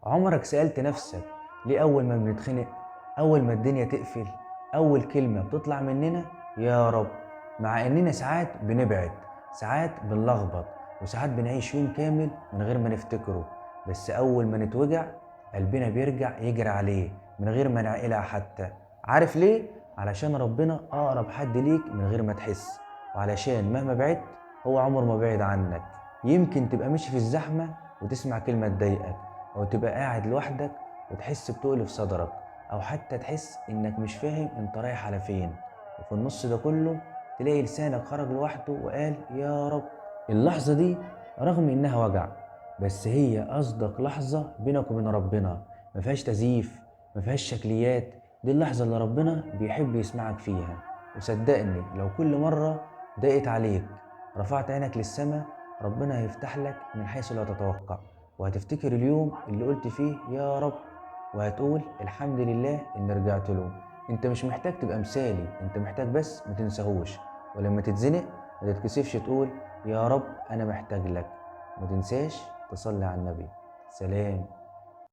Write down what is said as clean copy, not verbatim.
عمرك سألت نفسك ليه أول ما بنتخنق، أول ما الدنيا تقفل، أول كلمة بتطلع مننا يا رب؟ مع إننا ساعات بنبعد، ساعات بنلخبط، وساعات بنعيش يوم كامل من غير ما نفتكره، بس أول ما نتوجع قلبنا بيرجع يجري عليه من غير ما نعقلها حتى. عارف ليه؟ علشان ربنا أقرب حد ليك من غير ما تحس، وعلشان مهما بعدت هو عمره ما بعد عنك. يمكن تبقى ماشي في الزحمة وتسمع كلمة تضايقك، أو تبقى قاعد لوحدك وتحس بتقل في صدرك، أو حتى تحس إنك مش فاهم أنت رايح على فين، وفي النص ده كله تلاقي لسانك خرج لوحده وقال يا رب. اللحظة دي رغم إنها وجع، بس هي أصدق لحظة بينك وبين ربنا، ما فيهاش تزييف، ما فيهاش شكليات. دي اللحظة اللي ربنا بيحب يسمعك فيها. وصدقني لو كل مرة ضاقت عليك رفعت عينك للسماء، ربنا هيفتح لك من حيث لا تتوقع، وهتفتكر اليوم اللي قلت فيه يا رب، وهتقول الحمد لله إن رجعت له. انت مش محتاج تبقى مثالي، انت محتاج بس ما تنساهوش، ولما تتزنق ما تتكسفش تقول يا رب أنا محتاج لك. ما تنساش تصلي على النبي. سلام.